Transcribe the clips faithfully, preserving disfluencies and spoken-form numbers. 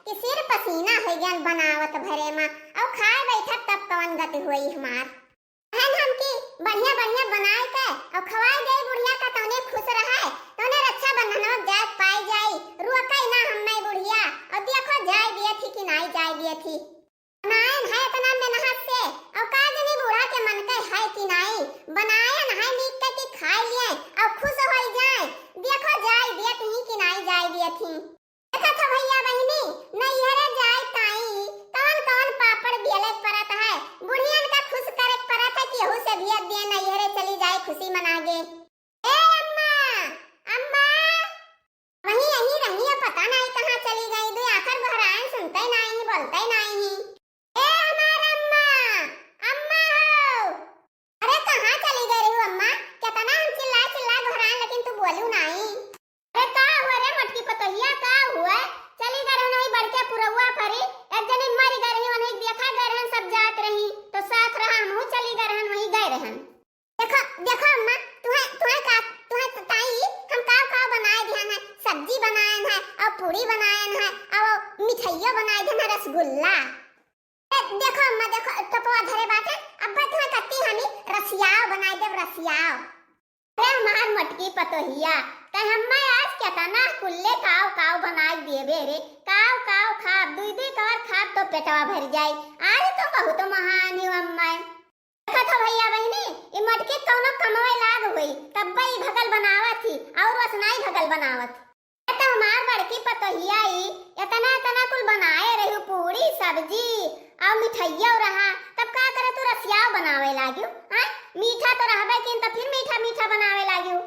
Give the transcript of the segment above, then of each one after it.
कि सिर पसीना होइ गयन बनावत भरे मा, अउ खाए बैठब तब कवन गति होई हमार। कहन हम कि बढ़िया बढ़िया बनाए के अउ खवाए देई बुढ़िया का, तौने खुश रहे, तौने रक्षाबंधन में जाए पाई जाई, रुअकई ना हम्मे बुढ़िया। अउ देखो जाए दिए थी कि नाई जाए दिए थी। बनायन है इतना मेहनत से, अउ का जनी बूढ़ा के मन के है कि नाई, बनायन है नीक के कि खाए लिए अउ खुश होई जाए। देखो जाए दिए थी कि नाई जाए दिए थी। देखत हो भइया बहिनी, नैहरे जाए ताई कवन कवन पापड़ बेले के परत है, बुढ़ियन का खुश करे के परत है, केहू से भी अब दिए नैहरे चली जाए खुशी मनागे। ए अम्मा, अम्मा, वहीं यहीं रही है, पता नहीं कहाँ चली गई, दुइ आखर गोहरायन सुनते नहीं, बोलते नहीं। ए हमार अम्मा, अम्मा हो, अरे कहाँ चली गई रहू अम्मा? केतना हम चिल्लाए चिल्लाए गोहराएन लेकिन तू बोलू नाई। अरे का हुआ रे मोटकी पतोहिया, का हुआ? चली गए रहन वही बड़के पुरौआ परी, एक जनी मरी गए रही, वहीं देखा गए रहन, सब जात रही तो साथ रहा, हमहू चली गए रहन, वहीं गए रहन। देखो, देखो अम्मा, तुहे, तुहे का, तुहे ताई हम काव काव बनाए दिहन है, सब्जी बनायन है अउ पूड़ी बनायन है अउ मिठाइयो बनाए दिहन है, रसगुल्ला। ए, देखो अम्मा, देखो, टपवा धरे बाटे, अब्बे तुहे कत्ती हमी रसियाव बनाए देब, रसियाव। अरे हमार मोटकी पतोहिया, तै हम्मे आज केतना कुल्ले काव काव बनाए देबे रे, काव काव खाब, दुई दुई कवर खाब तो पेटवा भर जाई। आज तो बहुत महान हूँ अम्मा। देखत हो भइया बहिनी, ई मोटकी कौनो कमवे लाग होई, तब्बे ई भगल बनावत ही, अउर वसनाई भगल बनावत। ए त हमार बड़की पतोहिया ई एतना एतना कुल बनाए रही, पूड़ी, सब्जी अउर मिठाइयो रहा, तब का करे तू रसियाव बनावे लागियो, हाँ? मीठा तो रहबे किन, त फिर मीठा मीठा बनावे लागियो।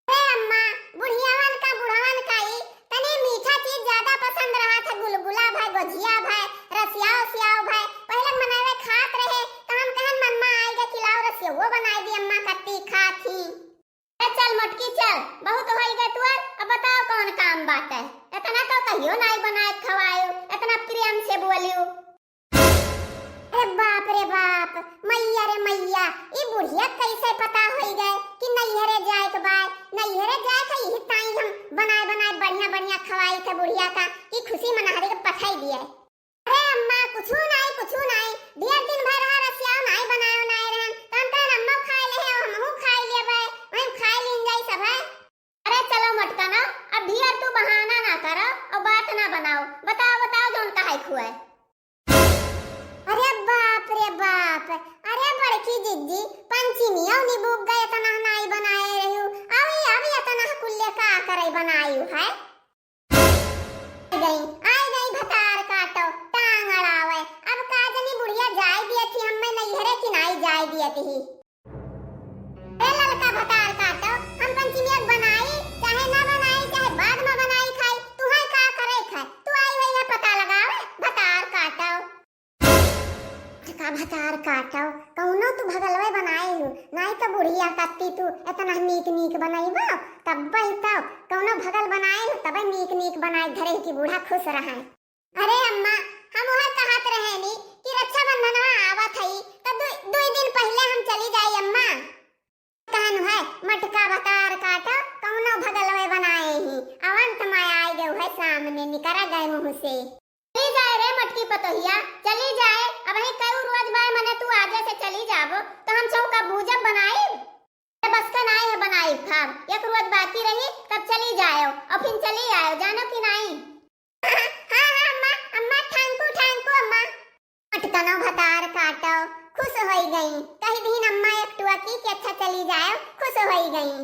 अरे अम्मा, बुढ़ियावन का, बुढ़वन का ई तनी मीठा चीज ज्यादा पसंद रहा था, गुलगुला भय, गोझिया भय, रसियाव उसियाव भय, पहिले मनवे खात रहे, त हम कहन मम्मा आई के खिलाओ, रसियवो बनाए दी अम्मा, कत्ती खात ही। ए चल मोटकी चल, बहुत होई गए तुअर, अब बताओ कौन काम बाटे? एतना तो कहियो नाई बनाए खवायो, एतना प्रेम से बोलियो। अरे बाप रे बाप, मैया रे मैया, ई बुढ़िया कैसे पता होई गए कि नैहरे जाए के बाय, नैहरे जाए के यही ताई हम बनाए बनाए बढ़िया बढ़िया खवाई थे बुढ़िया का, कि खुशी मनाहरी के पठाई दिए। अरे अम्मा, कुछु नाई, कुछु नाई। ढेर दिन भर रहा रसियाव नाई बनायो नाई रहन। त हम कहन अम्मा खाए ले है, हमहू खाए लेबै। वहीं खाए लीन जाई सब है। अरे चलो मोटका ना, अब ढेर तू बहाना ना करो अउर बात ना बनाओ। बताओ, बताओ जौन कहाई खुआए। अरे बाप रे बाप, अरे बड़की जिज्जी, पंचमियो निबुक गए, एतना नाई बनाए रहू। अभी, अभी एतना कुल्ले का करे बनायू है? आई गई, आई गई भतार काटो, टांग अड़ावे। अब का जनी बुढ़िया जाए दिए थी, हम्मे नैहरे कि नाई जाए दिए थी। ए ललका भतार काटो, हम पंचमिया बनाई, चाहे ना बनाई, चाहे बाद में बनाई खाई, तुहे का करे खाए, तू आई हुई है पता लगावे, भतार काटो। का भतार काटो, कौनो तू भगलवे बनाए हो, नाई तो बुढ़िया कत्ती तू इतना नीक नीक बनैबो, तब्बे तो कौनो भगल बनाए हो, तबे नीक नीक बनाए धरे कि बूढ़ा खुश रहे। अरे अम्मा, हम वह कहत रहे नी कि रक्षाबंधनवा आवत हई, तो दु, दुई दिन पहिले हम चली जाई अम्मा। कहन है, मटका भतार काटो, कौनो भगलवे बनाए ही। अवंत माय आए गए है सामने, निकरा गए मुँह से। चली जाए रे मटकी पतोहिया, चली जाए। अबहीं कई रोज बाय मने तू आजे से चली जाबो, तो हम चौका भूजब बनाई। बस का नाई है बनाई खाब, एक रोज बाकी रही, तब चली जायो और फिर चली आयो, जानो कि नाई? हाँ, हाँ, अम्मा, अम्मा, thank you, thank you, अम्मा। मटकनो भतार काटो, खुश होई गई। कही दीन अम्मा एक टुआ की कि अच्छा चली जाओ, खुश होई गई।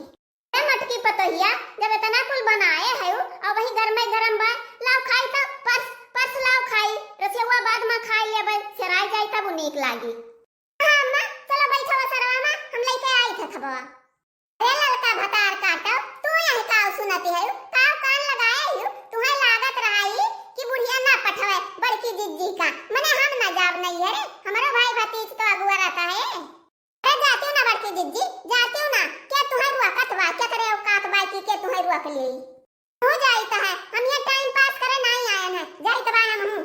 ए मटकी पतोहिया, जब इतना कुल बनाए है और वही गरमे गरम बा, लाओ खाई तो परस, परस लाओ खाई, रसियवा बाद में खाई लेबे, सेराई जाई तब उ नीक लागी। हाँ अम्मा, चलो बैठो सरवा में, हम लेके आई थे खबवा। अरे ललका भतार काटो, तू यही काव सुनती है, काव कान लगाए ही, तुहे लागत रहा ही कि बुढ़िया ना पठवे बड़की जिज्जी का, मने हम ना जाब नैहरे, हमरो भाई भतीज तो अगुआ रहता है। अरे जातियो ना बड़की जिज्जी, जातियो ना, क्या तुहे रुआकत बा, क्या तेरे औकात बा कि के तुहे रुआक ली? हो जाइत है, हम ये time pass करे नाई आयन है, जाइत बा हम हूँ।